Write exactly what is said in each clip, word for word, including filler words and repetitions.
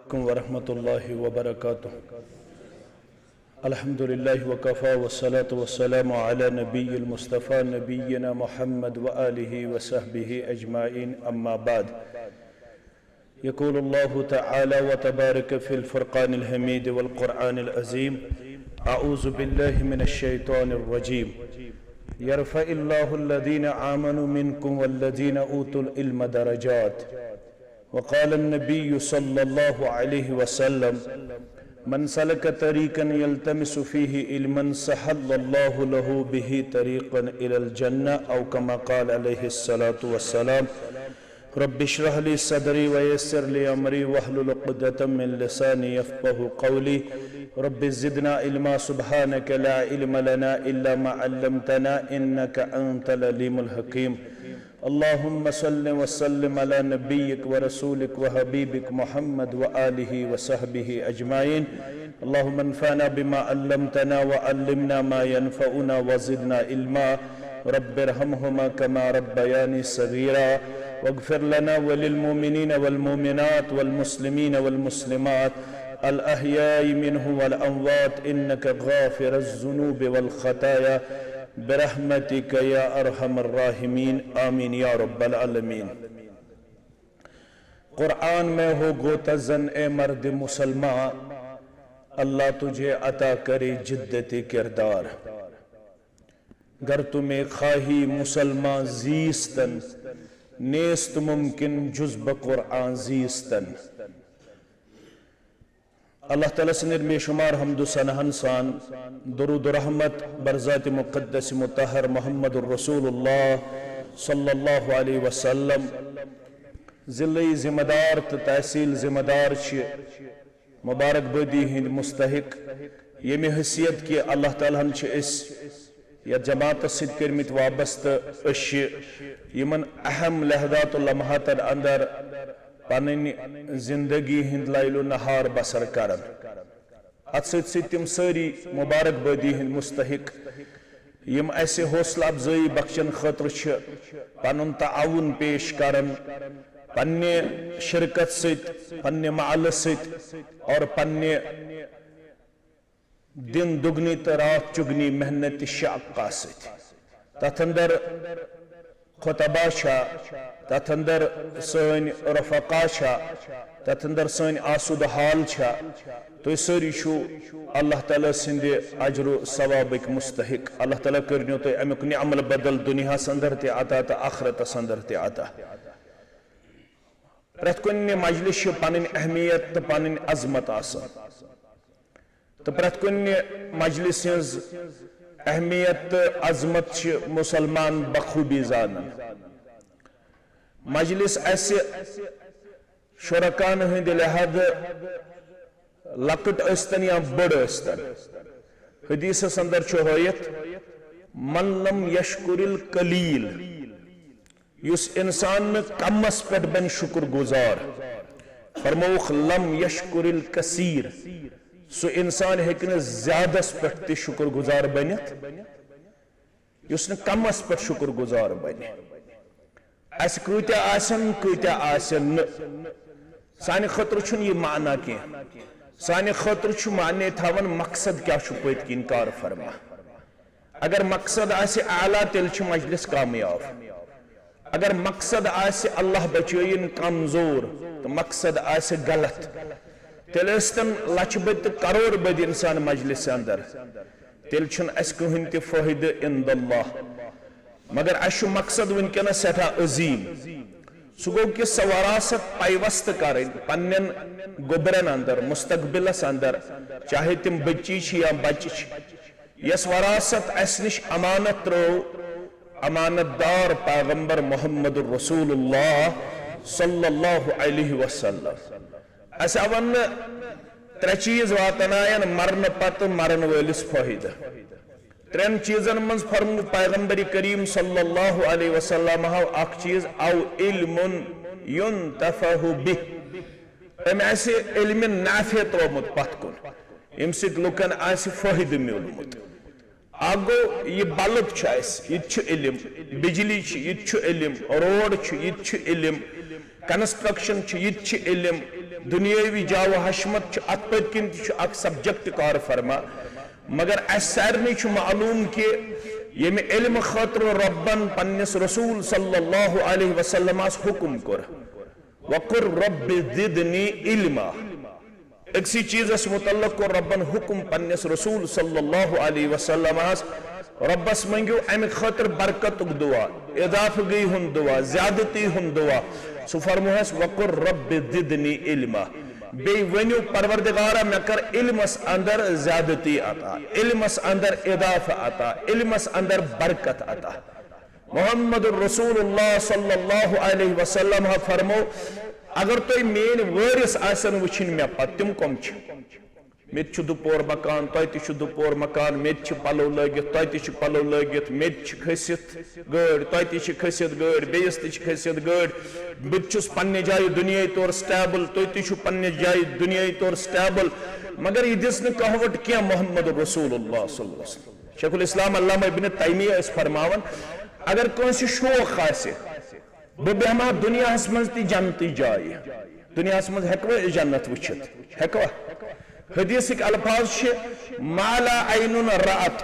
عليكم ورحمة الله وبركاته. الحمد لله وكفى، والصلاة والسلام على نبي المصطفى نبينا محمد وآله وصحبه أجمعين، أما بعد. يقول الله تعالى وتبارك في الفرقان الحميد والقرآن العظيم: أعوذ بالله من الشيطان الرجيم. يرفع الله الذين آمنوا منكم والذين أوتوا العلم درجات. وقال النبي صلى الله عليه وسلم: من سلك طريقا يلتمس فيه علما سهل الله له به طريقا إلى الجنة، أو كما قال عليه الصلاة والسلام. رب اشرح لي صدري ويسر لي أمري واحلل عقدة من لساني يفقه قولي. رب زدنا علما، سبحانك لا علم لنا إلا ما علمتنا إنك أنت العليم الحكيم. اللهم صل وسلم على نبيك ورسولك وحبيبك محمد وآله وصحبه أجمعين. اللهم انفعنا بما علمتنا وعلمنا ما ينفعنا وزدنا علما. رب ارحمهما كما ربياني صغيرا. واغفر لنا وللمؤمنين والمؤمنات والمسلمين والمسلمات الأحياء منهم والأموات إنك غافر الذنوب والخطايا برحمتك يا أرحم الراحمين. آمين يا رب العالمين. قرآن میں ہو غوطہ‌زن اے مرد مسلمان، اللہ تجھے عطا کرے جدت کردار۔ گر تمہیں خواہی مسلمان زیستن، نیست ممکن جز بہ قرآن زیستن۔ اللہ تعالیٰ سٕنٛدِ بے شمار حمد و ثناہن سان، درود و رحمت بر ذات مقدس مطہر محمد الرسول اللہ صلی اللہ علیہ وسلم۔ ضلعی ذمہ دار تہٕ تحصیل ذمہ دار چھِ مبارک بٲدی ہٕنٛدۍ مستحق، ییٚمہِ حیثیت کہِ اللہ تعالیٰ ہن چھِ أسۍ یتھ جماعتس سۭتۍ کٔرمٕتۍ وابستہٕ۔ أسۍ چھِ یِمن اہم لحظات و لمحاتن اندر پنٕنۍ زندگی ہٕنٛدۍ لیل و نہار بسر کران۔ اتھ سۭتۍ سۭتۍ تِم سٲری مبارک بٲدی ہٕنٛدۍ مستحق، یِم اسہِ حوصلہٕ افزٲیی بخشن خٲطرٕ چھِ پنُن تعاون پیش کران، پننہِ شرکت سۭتۍ، پننہِ مالہٕ سۭتۍ اور پننہِ دن دگنی تہٕ راتھ چگنی محنت تہٕ شقہ سۭتۍ۔ تتھ اندر خطبہ چھا، تتھ اندر سٲنۍ رفقا چھا، تتھ اندر سٲنۍ آسودٕ حال چھا۔ تُہۍ سٲری چھِو اللہ تعالیٰ سٕنٛدِ اجر و ثوابٕکۍ مستحق۔ اللہ تعالیٰ کٔرنو تُہۍ امیُک نعم البدل دنیاہس اندر تہِ عطا تہٕ آخرتس اندر تہِ عطا۔ پرٛٮ۪تھ کُنہِ مجلس چھِ پنٕنۍ اہمیت تہٕ پنٕنۍ عظمت آسان۔ تہٕ پرٛٮ۪تھ کُنہِ مجلس ہٕنٛز اہمیت تہٕ عظمت چھِ مسلمان بخوبی زانان۔ مجلس آسہِ شرکان ہٕنٛدِ لحاظہٕ لۄکٕٹ ٲسۍتن یا بٔڑ ٲسۍتن، حدیثس اندر چھُ ہٲیِتھ، من لم یشکر القلیل، یُس انسان نہٕ کمس پٮ۪ٹھ بنہِ شکر گزار، فرمووُکھ، لم یشکر الکثیر، سُہ انسان ہیٚکہِ نہٕ زیادس پٮ۪ٹھ تہِ شکر گزار بٔنِتھ، یُس نہٕ کمس پٮ۪ٹھ شکر گزار بنہِ۔ اسہِ کۭتیاہ آسن، کۭتیاہ آسن نہٕ، سانہِ خٲطرٕ چھُنہٕ یہِ معنی کینٛہہ۔ سانہِ خٲطرٕ چھُ معنی تھاوان مقصد کیٛاہ چھُ پٔتۍ کِنۍ کار فرما۔ اگر مقصد آسہِ اعلیٰ، تیٚلہِ چھُ مجلس کامیاب۔ اگر مقصد آسہِ اللہ بچٲیِن کمزور تہٕ مقصد آسہِ غلط، تیٚلہِ ٲسۍتن لچھ بٔدۍ تہٕ کرور بٔدۍ انسان مجلس اندر، تیٚلہِ چھُنہٕ اسہِ کٕہٕنۍ تہِ فٲیدٕ عند اللہ۔ مگر اسہِ چھُ مقصد وٕنکیٚنس سٮ۪ٹھاہ عظیٖم۔ سُہ گوٚو کہِ سۄ وراثت پیوست کرٕنۍ پننٮ۪ن گوٚبرٮ۪ن اندر، مستقبلس اندر، چاہے تِم بچی چھِ یا بچہِ چھِ۔ یۄس وراثت اسہِ نِش امانت ترٲو امانت دار پیغمبر محمد رسول اللہ صلی اللہ علیہ وسلم۔ اسہِ آو وننہٕ، ترٛےٚ چیٖز واتناین مرنہٕ پتہٕ مرن وٲلِس فٲیدٕ۔ ترٛٮ۪ن چیٖزن منٛز فرموو پیغمبر کریم صلی اللہ علیہ وسلم ہو اکھ چیٖز، او علم ينتفع به۔ أمۍ آسہِ علمِ نافع ترٛوومُت پتھ کُن، ییٚمہِ سۭتۍ لُکن آسہِ فٲیدٕ میوٗلمُت۔ اکھ گوٚو، یہِ بلب چھُ اَسہِ، یہِ تہِ چھُ علم، بجلی چھِ، یہِ تہِ چھُ علم، روڈ چھُ، یہِ تہِ چھُ علم، کنسٹرکشن چھُ، یہِ تہِ چھُ علم، دنیاوی جاہ و حشمت چھُ، اتھ پٔتۍ کِنۍ تہِ چھُ اکھ سبجیکٹ کار فرما۔ مگر اسہِ سارنٕے چھُ معلوم کہِ ییٚمہِ علمہٕ خٲطرٕ رۄبن پننِس رسول صلی اللہ علیہ وسلمس حکم کوٚر، "وقل رب زدنی علما"، أکسٕے چیٖزس متعلق کوٚر رۄبن حکم پننِس رسول صلی اللہ علیہ وسلمس، رۄبس منٛگِو امہِ خٲطرٕ برکتُک دعا، اضافہٕ گٔے ہُنٛد دعا، زیادتی ہُنٛد دعا۔ سُہ فرموہس، "وقل رب زدنی علما"۔ بیٚیہِ ؤنِو، "پروردگارا، مےٚ کر علمس اندر زیادتی عطا، علمس اندر اضافہٕ عطا، علمس اندر برکت عطا۔" محمد رسول اللہ صلی اللہ علیہ وسلم ہا فرمو، اگر تُہۍ میٲنۍ وٲرث آسن وٕچھِنۍ مےٚ پتہٕ، تِم کم چھِ؟ مےٚ تہِ چھُ دُپور مکان، تۄہہِ تہِ چھُ دُپور مکان، مےٚ تہِ چھِ پلو لٲگِتھ، تۄہہِ تہِ چھِ پلو لٲگِتھ، مےٚ تہِ چھِ کھٔسِتھ گٲڑۍ، تۄہہِ تہِ چھِ کھٔسِتھ گٲڑۍ، بیٚیِس تہِ چھِ کھٔسِتھ گٲڑۍ۔ بہٕ تہِ چھُس پننہِ جایہِ دُنیٲیی طور سٹیبل، تُہۍ تہِ چھِو پننہِ جایہِ دُنیٲیی طور سٹیبل۔ مگر یہِ دِژ نہٕ کانٛہہ وۄٹھ کینٛہہ محمد رسول اللہ صلی اللہ علیہ وسلم۔ شیخ الاسلام علامہ ابن تیمیہ ٲسۍ فرماوان، اگر کٲنٛسہِ شوق آسہِ، بہٕ بیٚہمہٕ ہا دُنیاہَس منٛز تہِ جنتٕچ جایہِ۔ دُنیاہَس منٛز ہٮ۪کوا أسۍ جنت وٕچھِتھ؟ ہٮ۪کوا؟ حدیثٕکۍ الفاظ چھِ، "ما لا عین رأت"،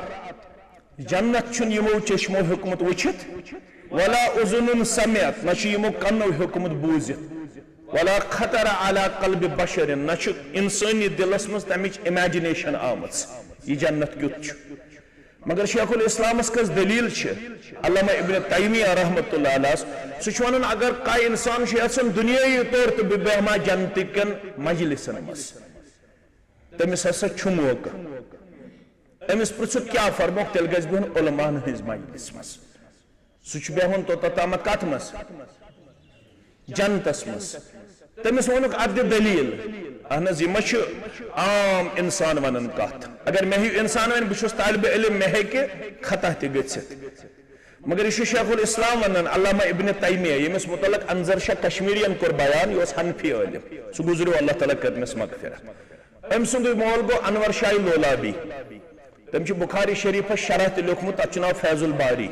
جنت چھُنہٕ یِمو چشمو ہیوٚکمُت وٕچھِتھ، "ولا اذن سمعت"، نہ چھُ یِمو کَنو ہیوٚکمُت بوٗزِتھ، "ولا خطر علی قلب بشر"، نہ چھُ اِنسٲنی دِلَس منٛز تَمِچ امیجنیشن آمٕژ، یہِ جنت کیُتھ چھُ۔ مگر شیخ الاسلامس کس دلیل چھِ؟ علامہ ابن تیمیہ رحمۃ اللہ علیہ، سُہ چھُ ونان، اگر کانٛہہ انسان چھُ یژھان دُنیٲیی طور تہٕ بہٕ بیٚہمہٕ ہا جنتہٕ کٮ۪ن مجلسن منٛز، تٔمِس ہسا چھُ موقعہٕ۔ أمِس پرٛژھُکھ کیٛاہ؟ فرموکھ، تیٚلہِ گژھِ بِہُن علماہن ہٕنٛز مجلس منٛز۔ سُہ چھُ بیٚہوان توٚتتھ تامَتھ کَتھ منٛز؟ جنتَس منٛز۔ تٔمِس ووٚنُکھ، اَتھ دِ دٔلیٖل۔ اہن حظ، یہِ ما چھُ عام اِنسان وَنان کَتھ؟ اگر مےٚ ہیوٗ اِنسان وَنہِ، بہٕ چھُس طالبہِ علم، مےٚ ہیٚکہِ خطا تہِ گٔژھِتھ۔ مگر یہِ چھُ شیخ الاسلام وَنان، علامہ ابن تیمیہ، ییٚمِس مُتعلق انظر شاہ کشمیٖریَن کوٚر بیان، یہِ اوس حنفی عٲلِم۔ سُہ گُزریو، اللہ تعالیٰ کٔرنَس مغفرت۔ أمۍ سُنٛدُے مول گوٚو انور شاہ لولابی۔ تٔمۍ چھُ بخاری شریفَس شرح تہِ لیوٚکھمُت، تَتھ چھُ ناو فیض الباری۔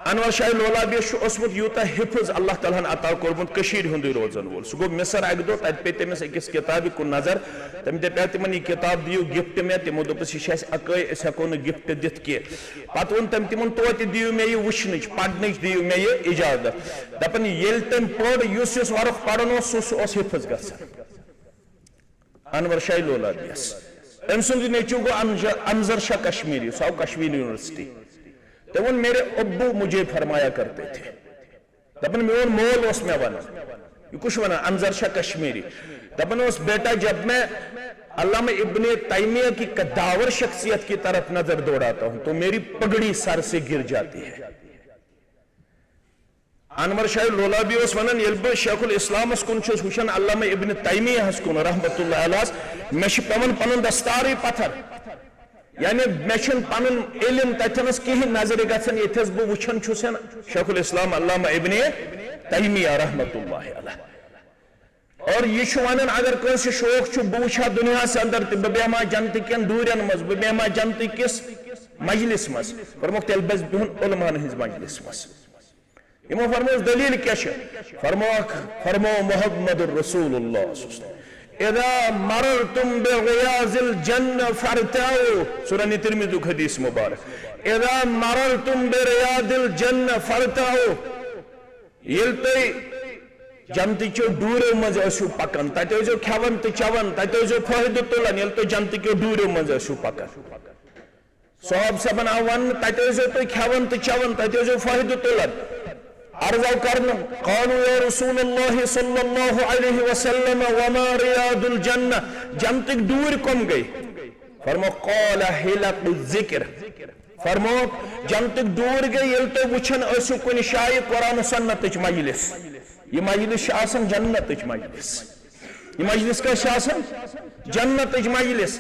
انور شاہ لولابیس چھُ اوسمُت یوٗتاہ حفظ اللہ تعالیٰ ہن عطا کوٚرمُت، کٔشیٖرِ ہُنٛدُے روزن وول۔ سُہ گوٚو مصر اکہِ دۄہ، تتہِ پیٚیہِ تٔمِس أکِس کِتابہِ کُن نظر۔ تٔمۍ دپیٛاو تِمن، "یہِ کِتاب دِیِو gift مےٚ۔" تِمو دوٚپُس، "یہِ چھِ اَسہِ اکٲے، أسۍ ہٮ۪کو نہٕ gift دِتھ کینٛہہ۔" پتہٕ ووٚن تٔمۍ تِمن، "توتہِ دِیِو مےٚ یہِ وٕچھنٕچ، پرنٕچ دِیِو مےٚ یہِ اجازت۔" دپان، ییٚلہِ تٔمۍ پوٚر، یُس یُس ورق پران اوس، سُہ سُہ اوس حفظ گژھان۔ انور شاہ لولابیس۔ أمۍ سُنٛد نیٚچوٗ گوٚو انج-، انظر شاہ کشمیٖری، سُہ آو کشمیٖر یونیورسٹی۔ تٔمۍ ووٚن، "میرے ابو مجھے فرمایا کرتے تھے۔" دَپان، "میون مول اوس مےٚ وَنان۔" یہِ کُس چھُ وَنان؟ انظر شاہ کشمیٖری۔ دَپان اوس، "بیٹا، جب میں علامہ ابن تیمیہ کی قداور شخصیت کی طرف نظر دوڑاتا ہوں تو میری پگڑی سر سے گر جاتی ہے۔" انور شاہ لولابی اوس ونان، ییٚلہِ بہٕ شیخ الاسلامس کُن چھُس وٕچھان، علامہ ابن تیمیہ ہس کُن رحمت اللہ علیہ، مےٚ چھُ پٮ۪وان پنُن دستارٕے پتھر۔ یعنی مےٚ چھُنہٕ پنُن علم تتھٮ۪نس کِہیٖنۍ نظرِ گژھان، ییٚتھٮ۪س بہٕ وٕچھان چھُس شیخ الاسلام علامہ ابن تیمیہ رحمت اللہ علیہ۔ اور یہِ چھُ ونان، اگر کٲنٛسہِ شوق چھُ، بہٕ وٕچھِ ہا دُنیاہس اندر تہِ، بہٕ بیٚہمہٕ ہا جنتہٕ کٮ۪ن ڈوٗرٮ۪ن منٛز، بہٕ بیٚہمہٕ ہا جنتہٕ کِس مجلس منٛز، فرموکھ، تیٚلہِ گژھِ بِہُن علماہن ہٕنٛز مجلس منٛز۔ یِمو فرمووُس، دٔلیٖل کیٛاہ چھِ؟ فرمووُکھ، فرموو محمد رسول اللہ صلی اللہ علیہ وسلم، "اذا مررتم بریاض الجنہ فارتعوا۔" سورہ ترمذیُک حدیث مبارک۔ "اذا مررتم بریاض الجنہ فارتعوا۔" ییٚلہِ تُہۍ جنتہٕ چیو ڈوٗریو منٛز ٲسِو پکان، تتہِ ٲسۍزیو کھٮ۪وان تہٕ چٮ۪وان، تتہِ ٲسۍزیو فٲیدٕ تُلان، ییٚلہِ تُہۍ جنتہٕ کیو ڈوٗریو منٛز ٲسِو پکان۔ صحابہ صٲبن آو وننہٕ، تتہِ ٲسۍزیو تُہۍ کھٮ۪وان تہٕ چٮ۪وان، تتہِ ٲسۍزیو فٲیدٕ تُلان۔ عرض آو کرنہٕ، "قالوا یا رسول اللہ صلی اللہ علیہ وسلم، وما ریاض الجنہ؟" جنتٕکۍ ڈوٗرۍ کم گٔے؟ فرمو، "قال حلق الذکر۔" فرمو، جنتٕکۍ ڈوٗرۍ گٔے، ییٚلہِ تُہۍ وٕچھان ٲسِو کُنہِ جایہِ قرآن و سنتٕچ مجلس۔ یہِ مجلس چھِ آسان جنتٕچ مجلس۔ یہِ مجلس کیٛاہ چھِ آسان؟ جنتٕچ مجلس۔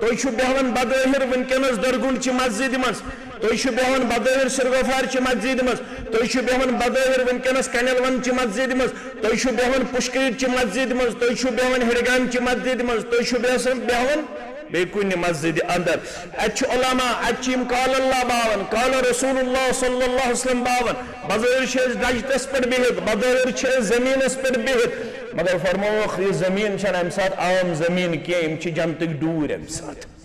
تُہۍ چھِو بیٚہوان بظٲہر وٕنکیٚنس درگُنڈ چہِ مسجدِ منٛز، تُہۍ چھِو بیٚہوان بظٲہر سرگوفار چہِ مسجدِ منٛز، تُہۍ چھِو بیٚہوان بظٲہر وٕنکیٚنس کنیل ون چہِ مسجدِ منٛز، تُہۍ چھِو بیٚہوان پُشکریٖٹ چہِ مسجدِ منٛز، تُہۍ چھِو بیٚہوان ہِڈگام چہِ مسجدِ منٛز، تُہۍ چھِو بیٚہوان، بیٚہوان بیٚیہِ کُنہِ مسجدِ اندر۔ اتہِ چھِ علماء، اتہِ چھِ یِم قال اللہ باوان، قال رسول اللہ صلی اللہ علیہ وسلم باوان۔ بظٲہِر چھِ أسۍ ڈجتس پٮ۪ٹھ بِہِتھ، بظٲہِر چھِ أسۍ زٔمیٖنس پٮ۪ٹھ بِہِتھ، مگر فرمووُکھ، یہِ زٔمیٖن چھَنہٕ امہِ ساتہٕ عام زٔمیٖن کینٛہہ، یِم چھِ جنتٕکۍ ڈوٗرۍ امہِ ساتہٕ۔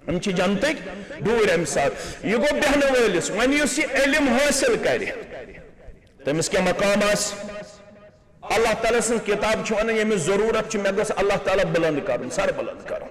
یِم چھِ جنتٕکۍ ڈوٗرۍ امہِ ساتہٕ۔ یہِ گوٚو بیٚہنہٕ وٲلِس۔ وۄنۍ یُس یہِ علم حٲصِل کرِ، تٔمِس کیٛاہ مقام آسہِ؟ اللہ تعالیٰ سٕنٛز کِتاب چھِ وَنان، ییٚمِس ضروٗرت چھِ، مےٚ گوٚژھ اللہ تعالیٰ بُلنٛد کَرُن، سر بُلنٛد کَرُن۔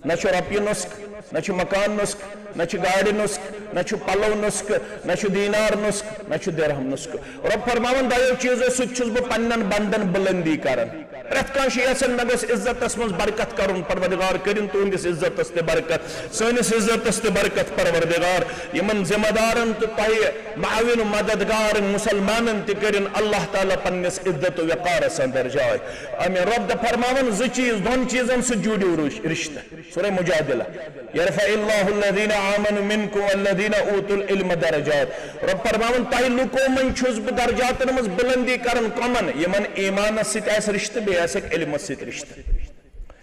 نہ چھُ رۄپیہِ نُسخہٕ، نہ چھُ مکان نُسخہٕ، نہ چھُ گاڑِ نُسخہٕ، نہ چھُ پَلو نُسخہٕ، نہ چھُ دینار نُسخہٕ، نہ چھُ درہم نُسخہٕ۔ رۄب فرماوان، دۄیو چیٖزو سۭتۍ چھُس بہٕ پننٮ۪ن بندن بُلندی کران۔ پرٛٮ۪تھ کانٛہہ چھُ یژھان، مےٚ گوٚژھ عزتس منٛز برکت کرُن، پروردگار کٔرِن تُہنٛدِس عزتس تہِ برکت، سٲنِس عزتس تہِ برکت، پروردگار۔ یِمن ذمہ دارن تہٕ تۄہہِ معاون و مددگارن مسلمانن تہِ کٔرِن اللہ تعالیٰ پننِس عزت و وقارس اندر جاے۔ آمین۔ رۄب تہٕ فرماوان، زٕ چیٖز، دۄن چیٖزن سۭتۍ جوٗڑِو رش-، رشتہٕ۔ سورہ مجادلہ، یرفع اللہ الذین آمنوا منکم والذین اوتوا العلم درجات۔ رۄب فرماوان، تۄہہِ لُکو منٛز چھُس بہٕ درجاتن منٛز بُلندی کران۔ کمن؟ یِمن ایمانس سۭتۍ آسہِ رشتہٕ، بیٚیہِ آسٮ۪کھ علمس سۭتۍ رشتہٕ۔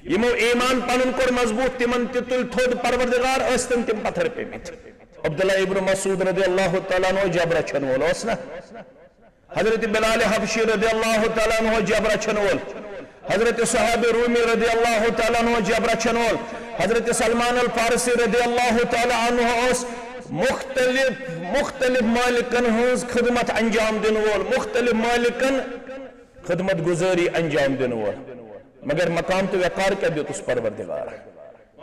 یِمو ایمان پنُن کوٚر مضبوط، تِمن تہِ تُلۍ تھوٚد پروردگار، ٲسۍ تن تِم پتھر پیمٕتۍ۔ عبداللہ ابن مسعود رضی اللہ تعالیٰ عنہ جب رچھن وول اوس نا؟ حضرت بلال حبشی رضی اللہ تعالیٰ عنہ جب رچھن وول، حضرت صہیب رومی رضی اللہ تعالیٰ عنہ جب رچھن وول، حضرت سلمان الفارسی رضی اللہ تعالیٰ عنہ اوس مختلف، مختلف مالکن ہٕنٛز خدمت انجام دِنہٕ وول، مختلف مالکن خدمت گزاری انجام دِنہٕ وول۔ مگر مقام تہٕ وقار کیٛاہ دیُتُس پروردگار؟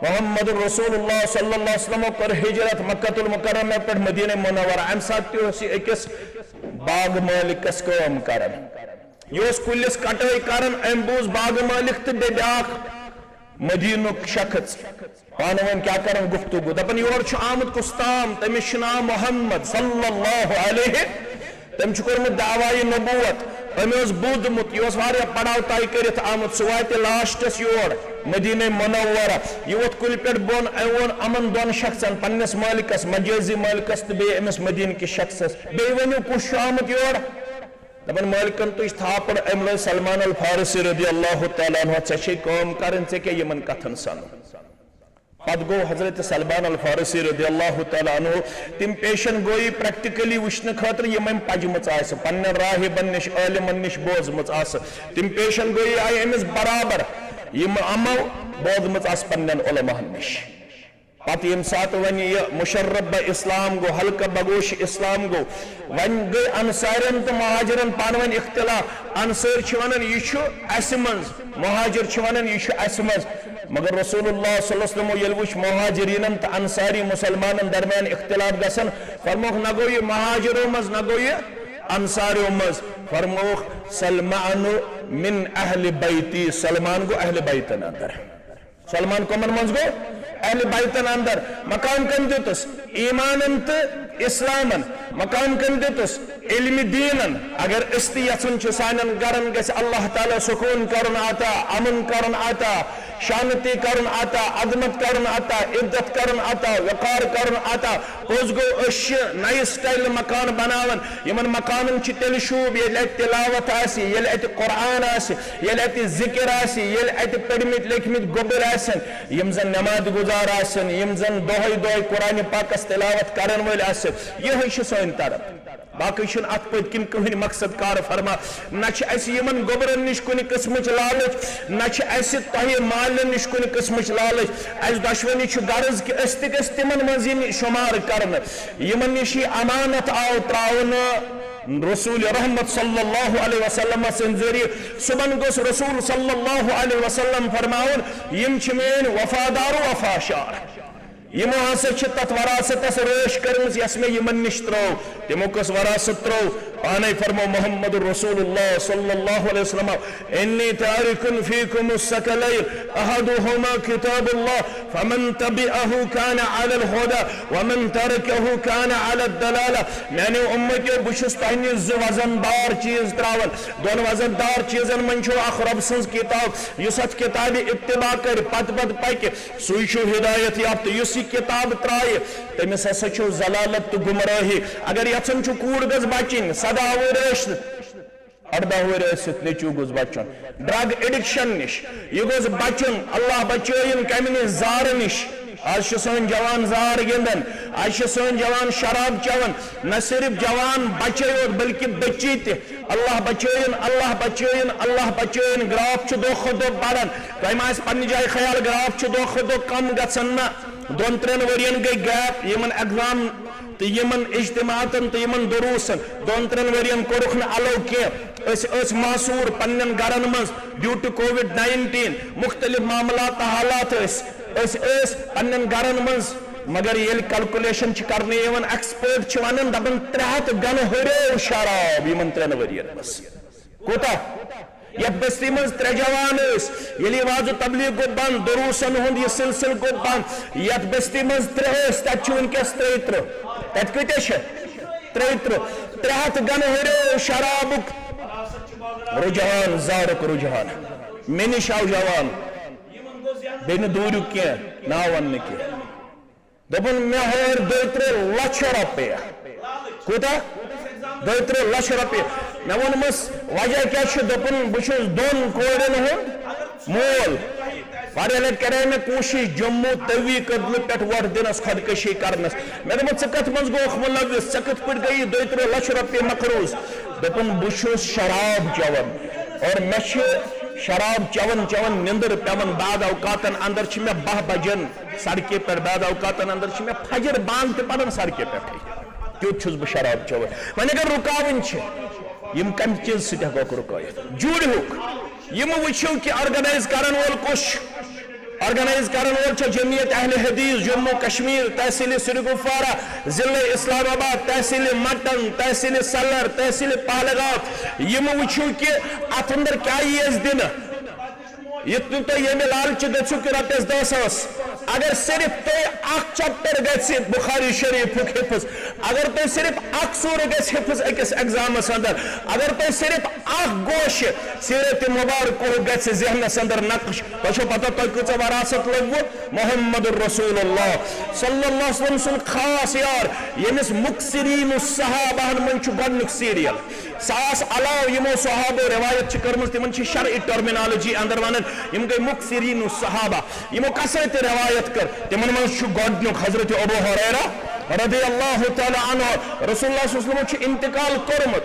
محمد رسول اللہ صلی اللہ علیہ وسلم کوٚر ہجرت مکہ المکرمہ پٮ۪ٹھ مدینہ منورہ۔ امہِ ساتہٕ تہِ اوس یہِ أکِس باغ مٲلکس کٲم کران۔ یہِ اوس کُلِس کٹٲے کران، أمۍ بوٗز باغ مٲلک تہٕ بیٚیہِ بیٛاکھ مدینُک شخص پانہٕ ؤنۍ کیٛاہ کران، گفتگو۔ دپان، یور چھُ آمُت کُس تام، تٔمِس چھُ ناو محمد صلی اللہ علیہ، تٔمۍ چھُ کوٚرمُت دعویٰ نبوت، أمۍ اوس بوٗزمُت، یہِ اوس واریاہ پڑاو طے کٔرِتھ آمُت، سُہ واتہِ لاسٹس یور مدینہ منورہ۔ یہِ ووٚتھ کُلہِ پٮ۪ٹھ بۄن، أمۍ ووٚن یِمن دۄن شخصن، پننِس مٲلکس، مجازی مٲلکس تہٕ بیٚیہِ أمِس مدینہ کِس شخصس، بیٚیہِ ؤنِو کُس چھُ آمُت یور؟ دپان، مٲلکن تُج تھاپڑ، أمۍ لٲج سلمان الفارسی رضی اللہ تعالیٰ عنہ، ژےٚ چھے کٲم کرٕنۍ، ژےٚ کیٛاہ یِمن کتھن سنُن؟ پتہٕ گوٚو حضرت سلمان الفارسی رضی اللہ تعالیٰ عنہ تِم پیشن گویی پریکٹیکلی وٕچھنہٕ خٲطرٕ، یِم أمۍ پجمٕژ آسہِ، پننٮ۪ن راہبن نِش، عٲلمن نِش بوزمٕژ آسہٕ۔ تِم پیشن گویی آیہِ أمِس برابر، یِم أمو بوزمٕژ آسہٕ پننٮ۪ن علماہن نِش۔ پتہٕ ییٚمہِ ساتہٕ وۄنۍ یہِ مشرب بہ اسلام گوٚو، حلقہ بگوش اسلام گوٚو، وۄنۍ گٔے انصارٮ۪ن تہٕ مہاجرن پانہٕ ؤنۍ اختلاف۔ انصٲرۍ چھِ ونان، یہِ چھُ اسہِ منٛز، مہاجر چھِ ونان، یہِ چھُ اسہِ منٛز۔ مگر رسول اللہ صلی اللہ علیہ وسلم ییٚلہِ وٕچھ مہاجرینن تہٕ انصاری مسلمانن درمیان اختلاف گژھان، فرمووُکھ، نہ گوٚو یہِ مہاجرو منٛز، نہ گوٚو یہِ انصاریو منٛز۔ فرمووُکھ، سلمان من اہل بیتی، سلمان گوٚو اہل بیتن اندر۔ سلمان کمن منٛز گوٚو؟ اہل بیتن اندر۔ مقام کم دیُتس؟ ایمانن تہٕ اسلامن۔ مقام کم دیُتس؟ علم دینن۔ اگر أسۍ تہِ یژھان چھِ سانٮ۪ن گرن گژھِ اللہ تعالیٰ سکون کرُن عطا، امن کرُن عطا، شانتی کرُن عطا، عظمت کرُن عطا، عزت کرُن عطا، وقار کرُن عطا، پوٚز گوٚو، أسۍ چھِ نَیہِ سٹایلہٕ مکان بناوان۔ یِمن مکانن چھِ تیٚلہِ شوٗب، ییٚلہِ اَتہِ تلاوت آسہِ، ییٚلہِ اَتہِ قرآن آسہِ، ییٚلہِ اَتہِ ذِکِر آسہِ، ییٚلہِ اَتہِ پٔرمٕتۍ لیٚکھمٕتۍ گوٚبٕرۍ آسن، یِم زن نماز گُزار آسن، یِم زن دۄہے دۄہے قرآنِ پاکس تلاوت کرن وٲلۍ آسن۔ یِہوٚے چھِ سٲنۍ طرف۔ باقٕے چھُنہٕ اَتھ پٔتۍ کِنۍ کٕہٕنۍ مقصد کار فرما۔ نہ چھِ اَسہِ یِمن گوٚبرن نِش کُنہِ قٕسمٕچ لالٕچ، نہ چھِ اَسہِ تۄہہِ مالٮ۪ن نِش کُنہِ قٕسمٕچ لالٕچ۔ اَسہِ دۄشوٕنی چھُ غرض کہِ أسۍ تہِ گٔژھۍ تِمن منٛز یِنۍ شُمار کرنہٕ، یِمن نِش یہِ امانت آو تراونہٕ رسول رحمت صلی اللہ علیہ وسلم سٕنٛدِ ذٔریعہٕ۔ صُبحن گوٚژھ رسول صلی اللہ علیہ وسلم فرماوُن، یِم چھِ میٲنۍ وفادار و وفاشار۔ یِمو ہسا چھِ تتھ وراثتس رٲچھ کٔرمٕژ یۄس مےٚ یِمن نِش ترٲو۔ تِمو کۄس وراثت ترٲو؟ پانے فرمو محمد رسول اللہ صلی اللہ علیہ وسلم، انی تارکن فیکم الثقلین احدہما کتاب اللہ فمن تبعہ کان علی الہدی ومن ترکہ کان علی الضلالہ۔ میانیو امتیو، بہٕ چھُس تۄہہِ نِش زٕ وزن دار چیٖز تراوان۔ دۄن وزن دار چیٖزن منٛز چھُ اکھ رۄب سٕنٛز کتاب، یُس اتھ کتابہِ اتباع کرِ، پتہٕ پتہٕ پکہِ، سُے چھُ ہدایت یافتہٕ۔ یُس یہِ کتاب ترایہِ، تٔمِس ہسا چھُ ضلالت تہٕ گمراہی۔ اگر یژھان چھُ کوٗر گٔژھ بچِنۍ، سدا آوُر ٲسِتھ، ارداہ وُہُر ٲسِتھ نیٚچوٗ گوٚژھ بچُن ڈرگ ایڈکشن نِش۔ یہِ گوٚژھ بچُن، اللہ بچٲیِن کمہِ نِش؟ زارٕ نِش۔ آز چھِ سٲنۍ جوان زار گِنٛدان، آز چھِ سٲنۍ جوان شراب چٮ۪وان۔ نہ صرف جوان بچے یوت بلکہِ بچی تہِ۔ اللہ بچٲیِن، اللہ بچٲیِن، اللہ بچٲیِن۔ گراف چھُ دۄہ کھۄتہٕ دۄہ بڑان۔ تۄہہِ ما آسہِ پننہِ جایہِ خیال، گراف چھُ دۄہ کھۄتہٕ دۄہ کم گژھان؟ نہ، دۄن ترٛٮ۪ن ؤرین گٔے گیپ، یِمن ایگزام تہٕ یِمن اجتماعاتن تہٕ یِمن دروسن دۄن ترٛٮ۪ن ؤرین کوٚرُکھ نہٕ الو کینٛہہ۔ أسۍ ٲسۍ محصوٗر پننٮ۪ن گرن منٛز due to COVID nineteen، مختلف معاملات تہٕ حالات ٲسۍ۔ أسۍ ٲسۍ پننٮ۪ن گرن منٛز، مگر ییٚلہِ کیلکولیشن چھِ کرنہٕ یِوان، ایکسپرٹ چھِ ونان، دپان، ترٛےٚ ہتھ گنہٕ ہُریو شراب یِمن ترٛٮ۪ن ؤرین منٛز۔ کوٗتاہ؟ یتھ بستی منٛز ترٛےٚ جوان ٲسۍ، ییٚلہِ یہِ وعظ و تبلیغ گوٚو بنٛد، دروسن ہُنٛد یہِ سلسلہٕ گوٚو بنٛد، یتھ بستی منٛز ترٛےٚ ٲسۍ، تتہِ چھِ وٕنکیٚس ترٛیہِ ترٕٛہ۔ تتہِ کۭتیاہ چھِ؟ ترٛیہِ ترٕٛہ۔ ترٛےٚ ہتھ گنہٕ ہُریو شرابُک رجحان، زارُک رجحان۔ مےٚ نِش آو جوان، بیٚیہِ نہٕ دوٗریُک کینٛہہ، ناو وننہٕ کینٛہہ۔ دوٚپُن، مےٚ ہٲر دۄیہِ ترٕٛہ لچھ رۄپیہِ۔ کوٗتاہ؟ دۄیہِ ترٕٛہ لچھ رۄپیہِ۔ مےٚ ووٚنمَس، وجہ کیٛاہ چھُ؟ دوٚپُن، بہٕ چھُس دۄن کورٮ۪ن ہُنٛد مول۔ واریاہ لٹہِ کَرے مےٚ کوٗشِش جموں توی کٔدلہٕ پٮ۪ٹھ وۄٹھ دِنَس، خۄدکٔشی کرنَس۔ مےٚ دوٚپمَس، ژٕ کَتھ منٛز گوٚوکھ مُلوث؟ ژےٚ کِتھ پٲٹھۍ گٔیی دۄیہِ ترٕٛہ لچھ رۄپیہِ مقروض؟ دوٚپُن، بہٕ چھُس شراب چٮ۪وان اور مےٚ چھِ شراب چٮ۪وان چٮ۪وان نِندٕر پٮ۪وان۔ بعض اوقاتن اندر چھِ مےٚ باہ بجن سڑکہِ پٮ۪ٹھ، بعض اوقاتن اندر چھِ مےٚ فجر بانگ تہِ پران سڑکہِ پٮ۪ٹھٕے۔ تیُتھ چھُس بہٕ شراب چٮ۪وان۔ وۄنۍ اگر رُکاوٕنۍ چھِ، یِم کمہِ چیٖز سۭتۍ ہٮ۪کوکھ رُکٲیِتھ؟ جوٗڑہوکھ۔ یِم وٕچھِو کہِ آرگنائز کرن وول کُس چھُ۔ آرگنائز کرن وول چھُ جمعیت اہل حدیث جموں کشمیر، تحصیل سرگفارہ، ضلع اسلام آباد، تحصیل مٹن، تحصیل سلر، تحصیل پہلگام۔ یِم وٕچھِو کہِ اتھ اندر کیٛاہ یی اَسہِ دِنہٕ۔ یُتھ نہٕ تُہۍ ییٚمہِ لالچہِ گٔژھِو کہِ رۄپیَس دَہ ساس۔ اگر صرف تُہۍ اکھ چیپٹر گژھِ بخاری شریفُک حفظ، اگر تُہۍ صرف اکھ سورہ گژھِ حفظ أکِس ایگزامس اندر، اگر تُہۍ صرف اکھ گوشہِ سیرت مبارکہ گژھِ ذہنس اندر نقش، تۄہہِ چھو پتہ تۄہہِ کۭژاہ وراثت لٔبوٕ؟ محمد رسول اللہ صلی اللہ علیہ وسلم سُنٛد خاص یار، ییٚمِس مکثرین الصحابہن منٛز چھُ گۄڈنیُک سیریل۔ ساس علاوٕ یِمو صحابو روایت چھِ کٔرمٕژ، تِمن چھِ شرعی ٹرمینالوجی اندر ونان، یِم گٔے مکثرین الصحابہ۔ یِمو کسٲتۍ تہِ روایت کٔر، تِمن منٛز چھُ گۄڈنیُک حضرت ابو ہریرہ رضی اللہ تعالی عنہ، رسول اللہ صلی اللہ علیہ وسلم چھُ انتقال کوٚرمُت۔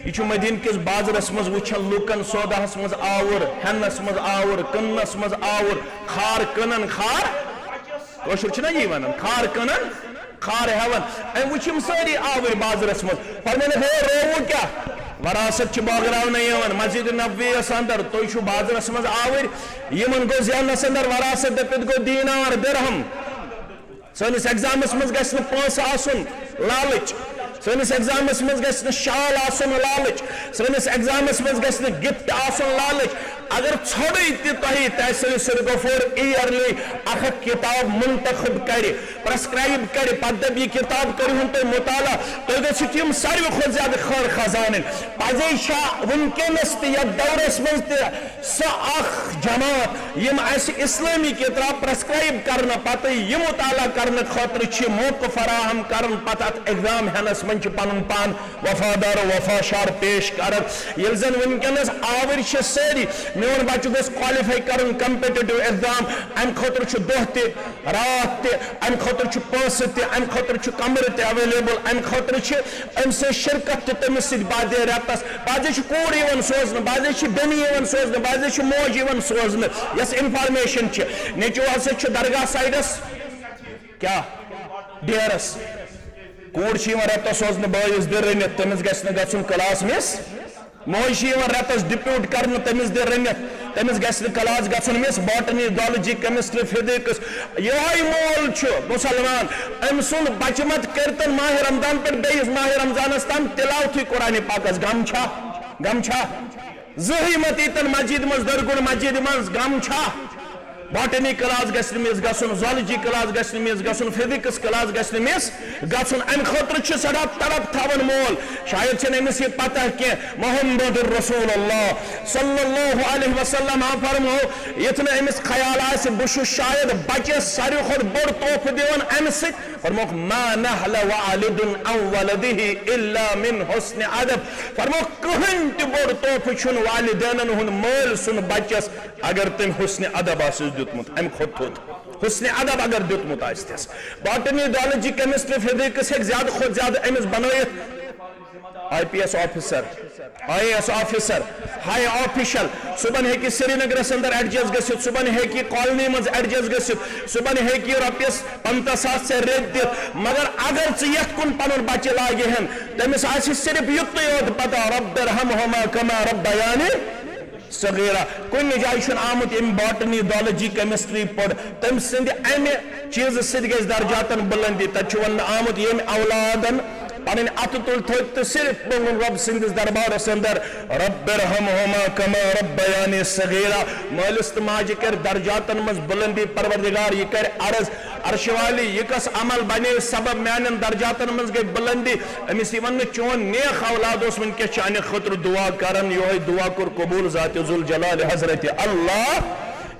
یہِ چھُ مدینہ کِس بازرس منٛز وٕچھان لوٗکن سوداہس منٛز آوُر، ہٮ۪نس منٛز آوُر، کٕننس منٛز آوُر، خار کٕنان خار، کٲشُر چھُنہ یی ونان، خار کٕنان خار ہٮ۪وان۔ أمۍ وٕچھ یِم سٲری آوٕرۍ بازرس منٛز۔ فرموونکھ، ہے، رووُ کیٛاہ؟ وراثت چھِ بٲگراونہٕ یِوان۔ مسجد نبوی یس اندر، تُہۍ چھِو بازرس منٛز آوٕرۍ۔ یِمن گوٚو ذہنس اندر وراثت دٔپِتھ گوٚو دینار درہم۔ سٲنِس ایگزامس منٛز گژھِ نہٕ پونٛسہٕ آسُن لالٕچ۔ سٲنِس ایگزامس منٛز گژھِ نہٕ شال آسُن لالٕچ۔ سٲنِس ایگزامس منٛز گژھِ نہٕ گفٹ آسُن لالٕچ۔ اگر ژھۄڑٕے تہِ تۄہہِ تحصیل سرگفور ایئرلی اکھ اکھ کتاب منتخب کرِ، پرسکرائب کرِ، پتہٕ دپہِ، یہِ کتاب کٔرِہُن تُہۍ مطالعہ، تُہۍ گٔژھِو یِم ساروی کھۄتہٕ زیادٕ خٲر خزانٕنۍ۔ پزے چھا وٕنکیٚنس تہِ یتھ دورس منٛز تہِ سۄ اکھ جماعت، یِم اسہِ اسلٲمی کتاب پرسکرائب کرنہٕ پتہٕ یہِ مطالعہ کرنہٕ خٲطرٕ چھِ موقعہٕ فراہم کران، پتہٕ اتھ ایگزام ہینس منٛز چھِ پنُن پان وفادار و وفا شار پیش کران۔ ییٚلہِ زن وٕنکیٚنس آوٕرۍ چھِ سٲری، میون بچہٕ گوٚژھ کوالیفائی کرُن کمپیٹیٹو ایگزام، امہِ خٲطرٕ چھُ دۄہ تہِ، راتھ تہِ، امہِ خٲطرٕ چھُ پونٛسہٕ تہِ، امہِ خٲطرٕ چھُ کمرٕ تہِ اویلیبل، امہِ خٲطرٕ چھِ أمۍ سٕنٛز شرکت تہِ تٔمِس سۭتۍ بعضے رٮ۪تس۔ بعضے چھِ کوٗر یِوان سوزنہٕ، بعضے چھِ بیٚنہِ یِوان سوزنہٕ، بعضے چھِ موج یِوان سوزنہٕ، یۄس انفارمیشن چھِ۔ نیٚچوٗ ہسا چھُ درگاہ سایڈس، کیٛاہ؟ ڈیرس۔ کوٗر چھِ یِوان رٮ۪تس سوزنہٕ بٲیِس دِ رٔنِتھ، تٔمِس گژھِ نہٕ گژھُن کلاس مِس۔ موج چھِ یِوان رٮ۪تس ڈپیوٹ کرنہٕ، تٔمِس دِ رٔنِتھ، تٔمِس گژھِ نہٕ کلاس گژھُن مِس۔ باٹنی، زالجی، کیمسٹری، فزکس، یِہوٚے مول چھُ مسلمان۔ أمۍ سُنٛد بچہٕ مت کٔرتن ماہِ رمضان پٮ۪ٹھ بیٚیِس ماہِ رمضانس تام تلاوتھٕے قرآنِ پاکس۔ غم چھا؟ غم چھا؟ زٕہٕے مت ییٖتن مسجد منٛز، درگُن مسجد منٛز، غم چھا؟ باٹنی کلاس گژھِ نہٕ مِس گژھُن، زولجی کلاس گژھِ نہٕ مِس گژھُن، فزکس کلاس گژھِ نہٕ مِس گژھُن۔ امہِ خٲطرٕ چھُ سٮ۪ٹھاہ تڑپ تھاوان مول۔ شاید چھنہٕ أمِس یہِ پتہ کینٛہہ، محمد رسول اللہ صلی اللہ علیہ وسلم ہا فرمو، یُتھ نہٕ أمِس خیال آسہِ، بہٕ چھُس شاید بچس ساروی کھۄتہٕ بوٚڑ تحفہٕ دِوان امہِ سۭتۍ۔ فرموکھ، ما نحل والد عن ولده الا من حسن ادب۔ فرموکھ، کٕہٕنۍ تہِ بوٚڑ تحفہٕ چھُنہٕ والدینن ہُنٛد مٲلۍ سُنٛد بچس، اگر تٔمۍ حسن ادب آسٮ۪س دیُتمُت، امہِ کھۄتہٕ تھوٚد حسن ادب اگر دیُتمُت آسہِ تس۔ باٹنی، زولجی، کیمسٹری، فزکس ہیٚکہِ زیادٕ کھۄتہٕ زیادٕ أمِس بنٲیِتھ I P S officer, I A S officer, high official. صبحن ہیٚکہِ سرینگرس اندر ایڈجسٹ گٔژھِتھ، صبحن ہیٚکہِ کالنی منٛز ایڈجسٹ گٔژھِتھ، صبحن ہیٚکہِ رۄپیس پنٛژاہ ساس ژےٚ رٔتۍ دِتھ، مگر اگر ژٕ یتھ کُن پنُن بچہِ لاگہِ ہن، تٔمِس آسہِ صرف یُتُے یوت پتہ، رب ارحمہما کما ربیانی صغیرہ۔ کُنہِ جایہِ چھُنہٕ آمُت ییٚمہِ باٹنی، زولجی، کیمسٹری پٔر، تٔمۍ سٕنٛدِ امہِ چیٖزٕ سۭتۍ گژھِ درجاتن بلندی۔ تتہِ چھُ وننہٕ آمُت، ییٚمہِ اولادن پنٕنۍ اتھٕ تُلۍ تھوٚد تہٕ صرف پنُن رب سٕنٛدِس دربارس اندر، رب ارحمہما کما ربیانی صغیرہ، مٲلِس تہٕ ماجہِ کرِ درجاتن منٛز بلندی۔ پروردگار، یہِ کرِ عرض، عرشہِ والی، یہِ کس عمل بنے سبب میانٮ۪ن درجاتن منٛز گٔے بلندی؟ أمِس یہِ وننہٕ، چون نیک اولاد اوس وٕنکیٚس چانہِ خٲطرٕ دعا کران، یِہوٚے دعا کوٚر قبول ذات ذوالجلال حضرت اللہ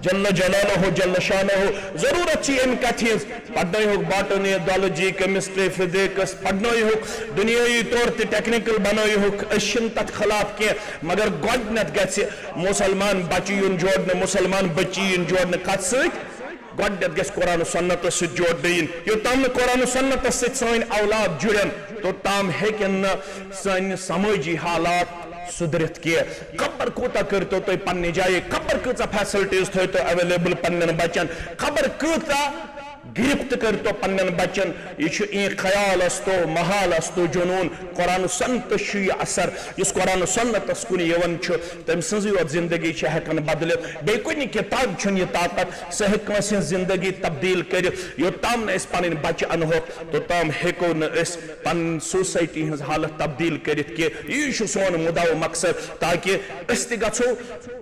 جل جلالہ جل شانہ۔ ضرورت چھِ اَمہِ کتھِ ہٕنٛز، پرنٲیہوکھ باٹنی، زولجی، کیمسٹری، فزکس، پرنٲیہوکھ دُنیٲیی طور تہِ ٹیکنیکل بنٲیہوکھ، أسۍ چھِنہٕ تتھ خلاف کینٛہہ، مگر گۄڈٕنٮ۪تھ گژھِ مسلمان بچہِ یُن جوڑنہٕ، مسلمان بچی یِن جوڑنہٕ۔ کتھ سۭتۍ؟ گۄڈٕنٮ۪تھ گژھِ قرآن و سنتس سۭتۍ جوڑنہٕ یِنۍ۔ یوٚتام نہٕ قرآن و سنتس سۭتۍ سٲنۍ اولاد جُڑن، توٚتام ہیٚکن نہٕ سٲنۍ سمٲجی حالات سُدرِتھ کینٛہہ۔ خبر کوٗتاہ کٔرۍتو تُہۍ پننہِ جایہِ، خبر کۭژاہ فیسلٹیز تھٲیتو اویلیبل پننٮ۪ن بچن، خبر کۭژاہ گرفت کٔرۍتو پننٮ۪ن بچن۔ یہِ چھُ ایں خیال استو، محال استو، جنون۔ قرآن و سنتس چھُ یہِ اثر۔ یُس قرآن و سنتس کُن یِوان چھُ، تٔمۍ سٕنٛزٕے یوت زندگی چھِ ہٮ۪کان بدلِتھ۔ بیٚیہِ کُنہِ کتابہِ چھُنہٕ یہِ طاقت، سۄ ہیٚکہِ کٲنٛسہِ ہٕنٛز زندگی تبدیل کٔرِتھ۔ یوٚتام نہٕ أسۍ پنٕنۍ بچہِ انہوکھ، توٚتام ہیٚکو نہٕ أسۍ پنٕنۍ سوسایٹی ہٕنٛز حالت تبدیل کٔرِتھ کینٛہہ۔ یی چھُ سون مُدعا و مقصد، تاکہ أسۍ تہِ گژھو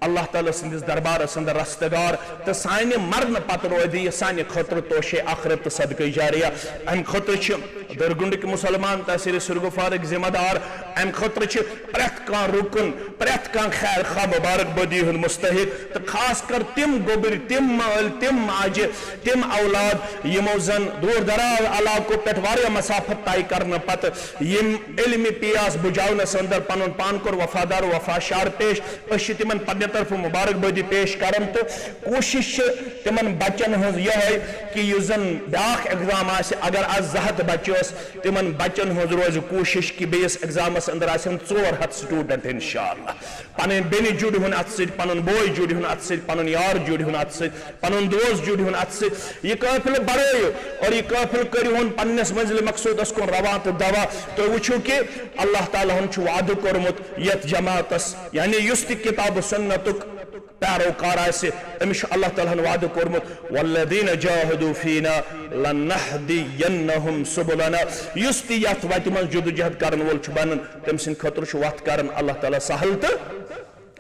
اللہ تعالیٰ سٕنٛدِس دربارس اندر رستگار تہٕ سانہِ مرنہٕ پتہٕ روزِ یہِ سانہِ خٲطرٕ توشے آخرت تہٕ صدقے جاریہ۔ امہِ خٲطرٕ چھِ درگنڈٕکۍ مسلمان تحصیل سرگفارٕکۍ ذمہ دار۔ امہِ خٲطرٕ چھِ پرٛٮ۪تھ کانٛہہ رُکُن، پرٛٮ۪تھ کانٛہہ خیر خواہ مبارک بٲدی ہُنٛد مستحق، تہٕ خاص کر تِم گوٚبٕرۍ، تِم مٲلۍ، تِم ماجہِ، تِم اولاد، یِمو زن دوٗر دراز علاقو پٮ۪ٹھ واریاہ مسافت طے کرنہٕ پتہٕ یِم علمِ پیاس بجاونس اندر پنُن پان کوٚر وفادار و وفا شعار پیش۔ أسۍ چھِ تِمن پننہِ طرفہٕ مبارک بٲدی پیش کران تہٕ کوٗشش چھِ تِمن بچن ہٕنٛز یِہوٚے کہِ یُس زن بیٛاکھ ایگزام آسہِ، اگر از زٕ ہتھ بچہِ ٲس، تِمن بچن ہٕنٛز روزِ کوٗشش کہِ بیٚیِس ایگزامس اندر آسن ژور ہتھ سٹوڈنٹ انشاءاللہ۔ پنٕنۍ بیٚنہِ جُڑِ ہُن اتھ سۭتۍ، پنُن بوے جُڑِ ہُن اتھ سۭتۍ، پنُن یار جُڑِ ہُن اتھ سۭتۍ، پنُن دوست جُڑِ ہُن اتھ سۭتۍ۔ یہِ قٲفلہٕ بڑٲیِو اور یہِ قٲفلہٕ کٔرِو ہُن پننِس منزلِ مقصودس کُن روا تہٕ دوا۔ تُہۍ وٕچھِو کہِ اللہ تعالیٰ ہن چھُ وعدٕ کوٚرمُت یتھ جماعتس، یعنی یُس تہِ کتاب و سنتُک پیروکار آسہِ، أمِس چھُ اللہ تعالیٰ ہن وعدٕ کوٚرمُت، والذین جاہدوا فینا لنہدینہم سبلنا۔ یُس تہِ یتھ وتہِ منٛز جدوجہد کرن وول چھُ بنان، تٔمۍ سٕنٛدِ خٲطرٕ چھُ وتھ کران اللہ تعالیٰ سہل تہٕ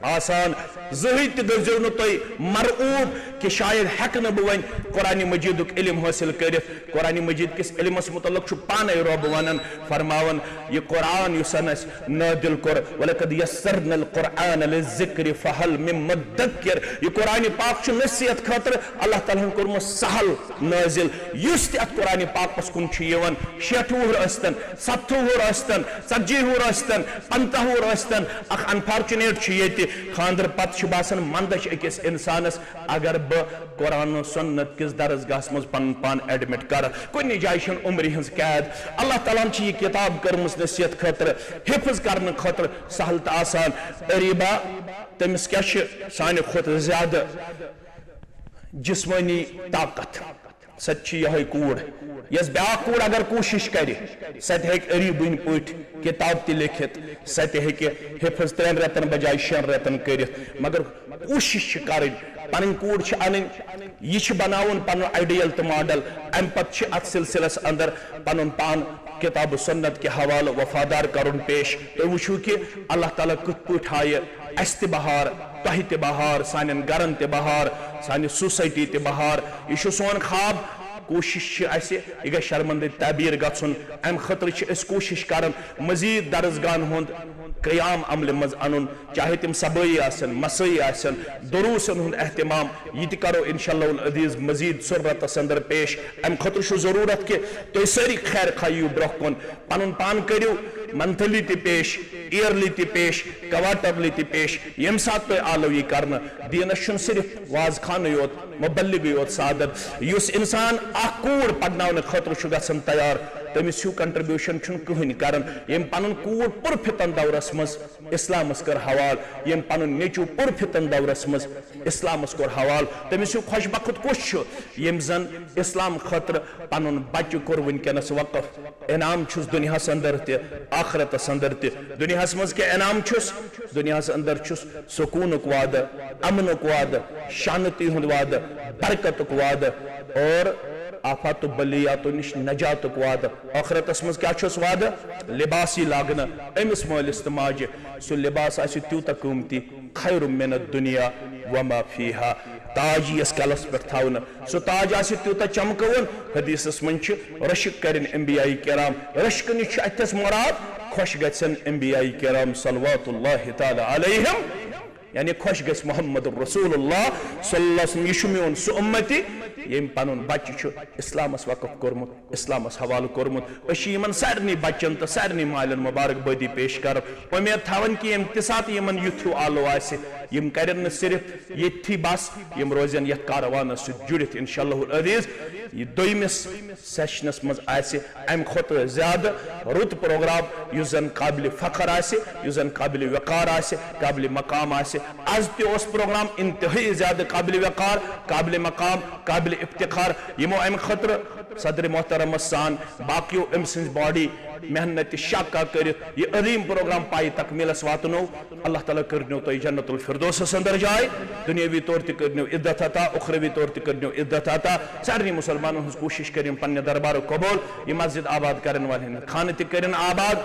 آسان۔ زٕہٕے تہِ گٔژھۍزیو نہٕ تُہۍ مرعوب کہِ شاید ہٮ۪کہٕ نہٕ بہٕ وۄنۍ قرآن مجیدُک علم حٲصِل کٔرِتھ۔ قرآن مجید کِس علمس متعلق چھُ پانے رۄب ونان، فرماوان، یہِ قرآن یُس ہن اسہِ نازل کوٚر، ولقد یسرنا القرآن للذکر فہل من مدکر۔ یہِ قرآن پاک چھُ نصیحت خٲطرٕ اللہ تعالیٰ ہن کوٚرمُت سہل نازل۔ یُس تہِ اتھ قرآن پاکس کُن چھُ یِوان، شیٹھ وُہُر ٲسۍتن، ستتھٕ وُہُر ٲسۍتن، ژتجی وُہُر ٲسۍتن، پنٛژاہ وُہُر ٲسۍتن، اکھ انفارچُنیٹ چھُ ییٚتہِ، خانٛدرٕ پتہٕ چھُ باسان منٛدچھ أکِس انسانس، اگر بہٕ قرآن و سنت کِس درسگاہس منٛز پنُن پان ایڈمٹ کرٕ۔ کُنہِ جایہِ چھَنہٕ عمرِ ہٕنٛز قید۔ اللہ تعالیٰ ہن چھِ یہِ کتاب کٔرمٕژ نصیحت خٲطرٕ، حفظ کرنہٕ خٲطرٕ سہل تہٕ آسان۔ اریبا، تٔمِس کیٛاہ چھِ سانہِ کھۄتہٕ زیادٕ جسمٲنی طاقت؟ سۄ تہِ چھِ یِہوٚے کوٗر، یۄس بیٛاکھ کوٗر اگر کوٗشِش کرِ، سۄ تہِ ہیٚکہِ اریبٕنۍ پٲٹھۍ کتاب تہِ لیکھِتھ، سۄ تہِ ہیٚکہِ حفظ ترٛٮ۪ن رٮ۪تن بجایہِ شٮ۪ن رٮ۪تن کٔرِتھ۔ مگر کوٗشِش چھِ کرٕنۍ، پنٕنۍ کوٗر چھِ انٕنۍ، یہِ چھِ بناوُن پنُن آئیڈیل تہٕ ماڈل۔ امہِ پتہٕ چھِ اتھ سلسلس اندر پنُن پان کتاب و سنت کہِ حوالہٕ وفادار کرُن پیش۔ تُہۍ وٕچھِو کہِ اللہ تعالیٰ کِتھ پٲٹھۍ ہایہِ اسہِ تہِ بہار، تۄہہِ تہِ بہار، سانٮ۪ن گرن تہِ بہار، سانہِ سوسایٹی تہِ بہار۔ یہِ چھُ سون خواب۔ کوٗشِش چھِ اَسہِ، یہِ گژھِ شرمندٕچ تعبیٖر گژھُن۔ اَمہِ خٲطرٕ چھِ أسۍ کوٗشِش کران مزید درسگاہن ہُنٛد قیام عملہِ منٛز اَنُن، چاہے تِم صبٲیی آسن، مسٲیی آسن، دروسن ہُنٛد اہتمام، یہِ تہِ کرو انشاءاللہ العزیز مزید سرتس اندر پیش۔ اَمہِ خٲطرٕ چھُ ضروٗرت کہِ تُہۍ سٲری خیر خواہ یِیِو برٛونٛہہ کُن، پنُن پان کٔرِو منتھلی تہِ پیش، ایئرلی تہِ پیش، کوارٹرلی تہِ پیش، ییٚمہِ ساتہٕ تُہۍ آلو یہِ کرنہٕ۔ دیٖنس چھُنہٕ صرف واز خانٕے یوت، مبلغٕے یوت سعادت۔ یُس انسان اکھ کوٗر پرناونہٕ خٲطرٕ چھُ گژھان تیار، تٔمِس ہیوٗ کنٹریبیوشن چھُنہٕ کٕہٕنۍ کران۔ ییٚمۍ پنُن کوٗر پُر فتن دورس منٛز اسلامس کٔر حوال، ییٚمۍ پنُن نیٚچو پُر فتن دورس منٛز اسلامس کوٚر حوال، تٔمِس ہیوٗ خۄش بخت کُس چھُ، ییٚمۍ زن اسلام خٲطرٕ پنُن بچہٕ کوٚر وٕنکیٚنس وقف؟ انعام چھُس دُنیاہس اندر تہِ، آخرتس اندر تہِ۔ دُنیاہس منٛز کیٛاہ انعام چھُس؟ دُنیاہس اندر چھُس سکوٗنُک وعدٕ، امنُک وعدٕ، شانتی ہُنٛد وعدٕ، برکتُک وعدٕ اور آفات و بلیاتو نِش نجاتُک وعدٕ۔ آخرتس منٛز کیٛاہ چھُس وعدٕ؟ لباسی لاگنہٕ أمِس مٲلِس تہٕ ماجہِ۔ سُہ لباس آسہِ تیوٗتاہ قۭمتی، خیر من الدنیا وما فیہا، تاج یِیَس کلس پٮ۪ٹھ تھاونہٕ۔ سُہ تاج آسہِ تیوٗتاہ چمکوُن۔ حدیثس منٛز چھِ رشک کرٕنۍ انبیاء کرام۔ رشک نِش چھُ اتھس مراد خۄش گژھن انبیاء کرام صلوات اللہ تعالی علیہم، یعنی خۄش گژھِ محمد رسول اللہ صلی اللہ علیہ وسلم۔ یہِ چھُ میون سُہ اُمتی، ییٚمۍ پنُن بچہِ چھُ اسلامس وقف کوٚرمُت، اسلامس حوالہٕ کوٚرمُت۔ أسۍ چھِ یِمن سارنٕے بچن تہٕ سارنٕے مالٮ۪ن مبارک بٲدی پیش کران، اُمید تھاوان کہِ ییٚمہِ تہِ ساتہٕ یِمن یُتھ ہیوٗ آلو آسہِ، یِم کرن نہٕ صرف ییٚتھی بس، یِم روزن یتھ کاروانس سۭتۍ جُڑِتھ انشاءاللہ العزیز۔ یہِ دوٚیمِس سیشنس منٛز آسہِ امہِ کھۄتہٕ زیادٕ رُت پروگرام، یُس زن قابل فخر آسہِ، یُس زن قابل وقار آسہِ، قابل مقام آسہِ۔ از تہِ اوس پروگرام انتہٲئی زیادٕ قابل وقار، قابل مقام، قابل افتخار۔ یِمو امہِ خٲطرٕ صدر محترمس سان باقیو أمۍ سٕنٛز باڈی محنت تہِ شاکا کٔرِتھ یہِ عظیٖم پروگرام پایہِ تکمیلس واتنو۔ اللہ تعالیٰ کٔرنو تۄہہِ جنت الفردوسس اندر جاے، دنیاوی طور تہِ کٔرنو عزت عطا، اخروی طور تہِ کٔرنو عزت عطا۔ سارنٕے مسلمانن ہٕنٛز کوٗشش کٔرِن پننہِ دربارُک قبول، یہِ مسجد آباد کرن والٮ۪ن ہٕنٛدۍ خانہٕ تہِ کٔرِن آباد۔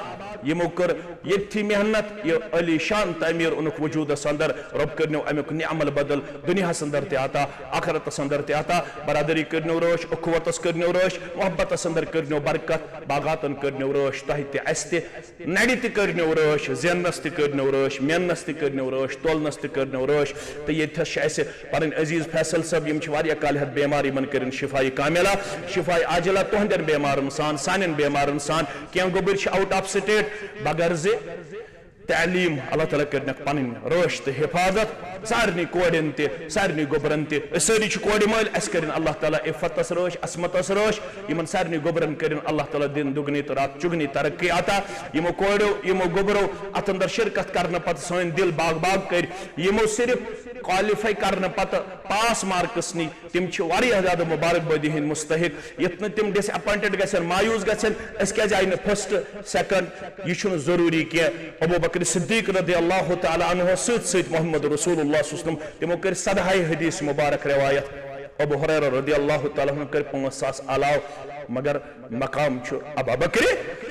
یِمو کٔر ییٚتھی محنت، یہِ عٲلی شان تعمیٖر اوٚنُکھ وجوٗدس اندر۔ رۄب کٔرنو امیُک نعمل بدل دنیاہس اندر تہِ عطا، آخرتس اندر تہِ عطا۔ برادری کٔرنو رٲچھ، اخوتس کٔرنو رٲچھ، محبتس اندر کٔرنو برکت، باغاتن کٔرنو رٲچھ، تۄہہِ تہِ اسہِ تہِ۔ نرِ تہِ کٔرنو رٲچھ، زینس تہِ کٔرنو رٲچھ، مینس تہِ کٔرنو رٲچھ، تولنس تہِ کٔرنو رٲچھ۔ تہٕ ییٚتہِ تھَس چھِ اسہِ پنٕنۍ عزیز فیصل صٲب، یِم چھِ واریاہ کالہِ ہٮ۪تھ بیمار، یِمن کٔرِن شفایہِ کاملہ، شفایہِ عاجلہ۔ تُہنٛدٮ۪ن بیمارن سان، سانٮ۪ن بیمارن سان، کینٛہہ گوٚبٕرۍ چھِ آوٹ آف سٹیٹ، بغٲر زِ تعلیٖم، اللہ تعالیٰ کٔرنَکھ پنٕنۍ رٲچھ تہٕ حفاظت۔ سارنٕے کورٮ۪ن تہِ، سارنٕے گوٚبرن تہِ، أسۍ سٲری چھِ کورِ مٲلۍ، اسہِ کٔرِن اللہ تعالیٰ عفتس رٲچھ، عصمتس رٲچھ۔ یِمن سارنٕے گوٚبرن کٔرِن اللہ تعالیٰ دِن دُگنی تہٕ راتھ چُگنی ترقی عطا۔ یِمو کورٮ۪و، یِمو گوٚبرو اتھ اندر شرکت کرنہٕ پتہٕ سٲنۍ دِل باغ باغ کٔرۍ، یِمو صرف کوالیفائی کرنہٕ پتہٕ پاس مارکس نی، تِم چھِ واریاہ زیادٕ مبارک بٲدی ہٕنٛدۍ مستحق۔ یتھ نہٕ تِم ڈس اپوینٹڈ گژھن، مایوس گژھن، اسہِ کیازِ آیہِ نہٕ فرسٹ، سیکنڈ، یہِ چھُنہٕ ضروٗری کینٛہہ۔ ابو بکر صدیق رضی اللہ تعالیٰ عنہ سۭتۍ سۭتۍ محمد رسول اللہ صلی اللہ علیہ وسلم، تِمو کٔرۍ سدہاے حدیث مبارک روایت۔ ابو ہریرہ رضی اللہ تعالیٰ عنہ کٔرۍ پانٛژھ ساس علاوٕ، مگر مقام چھُ ابا بکر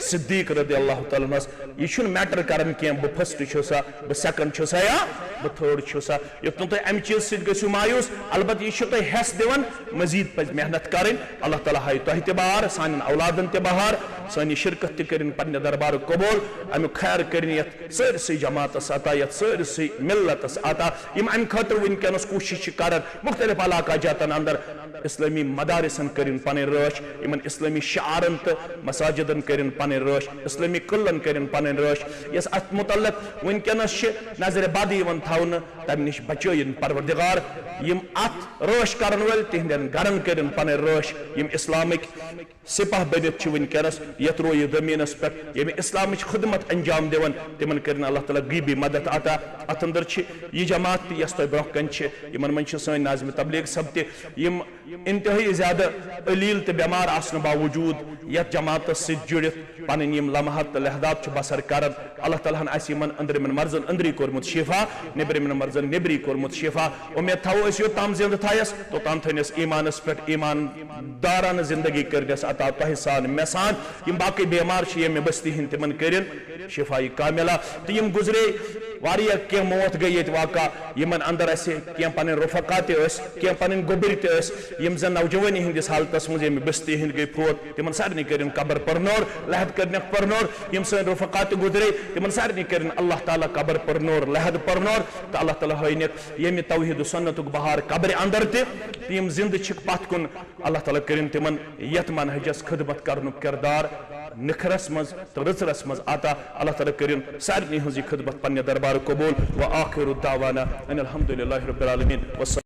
صدیق رضی اللہ تعالیٰ عنہس۔ یہِ چھُنہٕ میٹر کران کینٛہہ، بہٕ فرسٹ چھُسا، بہٕ سیکنڈ چھُسا یا بہٕ تھٲرڈ چھُسا۔ یوٚت نہٕ تُہۍ امہِ چیٖزٕ سۭتۍ گٔژھِو مایوس، البتہٕ یہِ چھُ تۄہہِ ہٮ۪س دِوان، مزید پزِ محنت کرٕنۍ۔ اللہ تعالیٰ ہایہِ تۄہہِ تہِ بہار، سانٮ۪ن اولادن تہِ بہار، سٲنۍ یہِ شرکت تہِ کٔرِن پننہِ دربارُک قبول، امیُک خیر کٔرِن یتھ سٲرسٕے جماعتس عطا، یتھ سٲرسٕے ملتس عطا، یِم امہِ خٲطرٕ وٕنکیٚنس کوٗشش چھِ کران مختلف علاقہ جاتن اندر۔ اسلٲمی مدارسن کٔرِن پنٕنۍ رٲچھ، یِمن اسلٲمی شعارن تہٕ مساجدن کٔرِن پنٕنۍ رٲچھ، اسلٲمی قلعن کٔرِن پنٕنۍ رٲچھ۔ یۄس اتھ متعلق وٕنکیٚنس چھِ نظرِ بد یِوان تھاونہٕ، تمہِ نِش بچٲیِن پروردگار۔ یِم اتھ رٲچھ کرن وٲلۍ، تِہنٛدٮ۪ن گرن کٔرِن پنٕنۍ رٲچھ۔ یِم اسلامٕکۍ سپاہ بٔنِتھ چھِ وٕنکیٚنس یتھ رویہِ زٔمیٖنس پٮ۪ٹھ، ییٚمہِ اسلامٕچ خدمت انجام دِوان، تِمن کٔرِن اللہ تعالیٰ غیبی مدد عطا۔ اتھ اندر چھِ یہِ جماعت تہِ، یۄس تۄہہِ برونٛہہ کنہِ چھِ، یِمن منٛز چھِ سٲنۍ ناظم تبلیغ صٲب تہِ، یِم انتہٲئی زیادٕ علیل تہٕ بٮ۪مار آسنہٕ باوجوٗد یتھ جماعتس سۭتۍ جُڑِتھ پنٕنۍ یِم لمحات تہٕ لحظات چھِ بسر کران۔ اللہ تعالیٰ ہن آسہِ یِمن أنٛدرِمٮ۪ن مرضن أنٛدری کوٚرمُت شفا، نیٚبرِمٮ۪ن مرضن نیٚبری کوٚرمُت شفا۔ اُمید تھاوو أسۍ یوٚتام زِندٕ تھایس، توٚتام تھٲینس ایٖمانس پٮ۪ٹھ، ایٖمان دارانہٕ زندگی کٔرنس عطا تۄہہِ سان، مےٚ سان۔ یِم باقٕے بیمار چھِ ییٚمہِ بستی ہٕنٛدۍ، تِمن کٔرِن شفایہِ کاملہ۔ تہٕ یِم گُزرے واریاہ کینٛہہ موت گٔے ییٚتہِ واقع، یِمن اندر اسہِ کینٛہہ پنٕنۍ رفقا تہِ ٲسۍ، کینٛہہ پنٕنۍ گوٚبرۍ تہِ ٲسۍ، یِم زن نوجوٲنی ہٕنٛدِس حالتس منٛز ییٚمہِ بستی ہٕنٛدۍ گٔے فوت، تِمن سارنٕے کٔرِن قبر پرنور، لحد کٔرنکھ پرنور۔ یِم سٲنۍ رفقا تہِ گُزرے، تِمن سارنٕے کٔرِن اللہ تعالیٰ قبر پرنور، لحد پرنور، تہٕ اللہ تعالیٰ ہٲینکھ ییٚمہِ توحید و سنتُک بہار قبرِ اندر تہِ، تہٕ یِم زندٕ چھِکھ پتھ کُن، اللہ تعالیٰ کٔرِن تِمن یتھ منہجس خدمت کرنُک کردار نکھرس منٛز تہٕ رٕژرس منٛز عطا۔ اللہ تعالیٰ کٔرِن سارنٕے ہٕنٛز یہِ خدمت پننہِ دربارٕ قبول۔ وآخر دعوانا ان الحمد للہ رب العالمین۔ والسلام۔